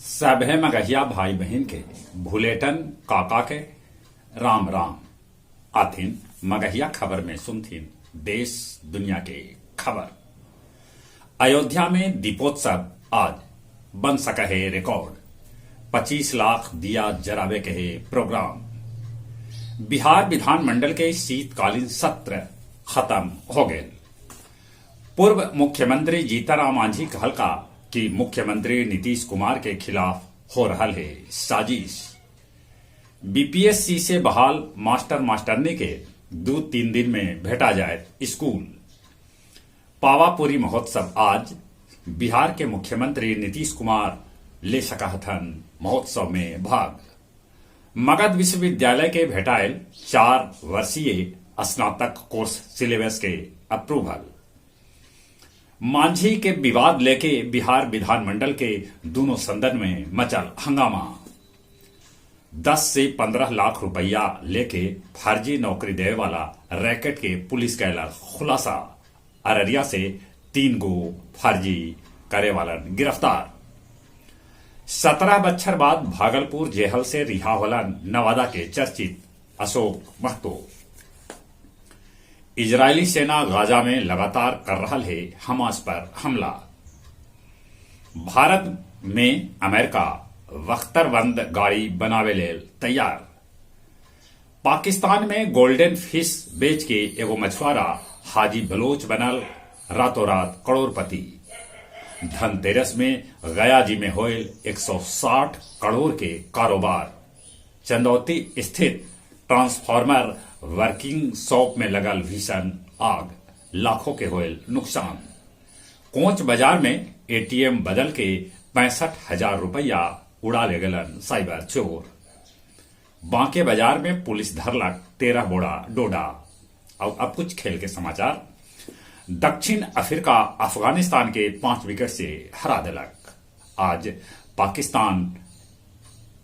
सभे मगहिया भाई बहिन के भुलेटन काका के राम राम। आथिन मगहिया खबर में सुनथिन देश दुनिया के खबर। अयोध्या में दीपोत्सव आज बन सके हे रिकॉर्ड, 25 लाख दिया जरावे के हे प्रोग्राम। बिहार विधानमंडल के शीतकालीन सत्र खत्म हो गेल। पूर्व मुख्यमंत्री जीतनराम मांझी कहलका कि मुख्यमंत्री नीतीश कुमार के खिलाफ हो रहल हे साजिश। बीपीएससी से बहाल मास्टर मास्टरनी के 2-3 दिन में भेटा जाए स्कूल। पावापुरी महोत्सव आज, बिहार के मुख्यमंत्री नीतीश कुमार ले सकहथन महोत्सव में भाग। मगध विश्वविद्यालय के भेटायल 4 वर्षीय स्नातक कोर्स सिलेबस के अप्रूवल। मांझी के विवाद लेके बिहार विधानमंडल के दोनों सदन में मचल हंगामा। 10 से 15 लाख रुपया लेके फर्जी नौकरी देवे वाला रैकेट के पुलिस कैलक खुलासा। अररिया से 3 गो फर्जी करे वालन गिरफ्तार। 17 बच्छर बाद भागलपुर जेहल से रिहा होलन नवादा के चर्चित अशोक महतो। इजरायली सेना गाजा में लगातार कर रहा है हमास पर हमला। भारत में अमेरिका बख्तरबंद गाड़ी बनावे लेल तैयार। पाकिस्तान में गोल्डन फिश बेच के एगो मछुआरा हाजी बलोच बनल रातों रात करोड़पति। धनतेरस में गया जी में होयल 160 करोड़ के कारोबार। चंदौती स्थित ट्रांसफार्मर वर्किंग शॉप में लगल भीषण आग, लाखों के होयल नुकसान। कोच बाजार में एटीएम बदल के 65,000 रुपया उड़ा ले गलन साइबर चोर। बांके बाजार में पुलिस धरलक 13 बोरा डोडा। और अब कुछ खेल के समाचार। दक्षिण अफ्रीका अफगानिस्तान के 5 विकेट से हरा दिलक। आज पाकिस्तान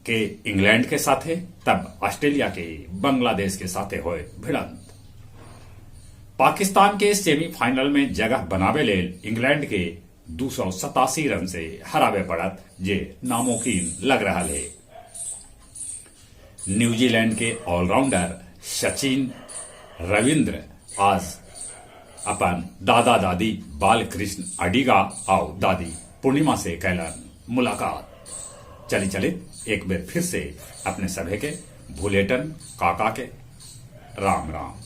के इंग्लैंड के साथे, तब ऑस्ट्रेलिया के बांग्लादेश के साथे होए भिड़ंत। पाकिस्तान के सेमीफाइनल में जगह बनावे लेल इंग्लैंड के 287 रन से हरावे पड़त, जे नामुमकिन लग रहा है। न्यूजीलैंड के ऑलराउंडर सचिन रविंद्र आज अपन दादा दादी बालकृष्ण अडिगा और दादी पूर्णिमा से कैलन मुलाकात। चली चली एक बार फिर से अपने सभे के भुलेटन काका के राम राम।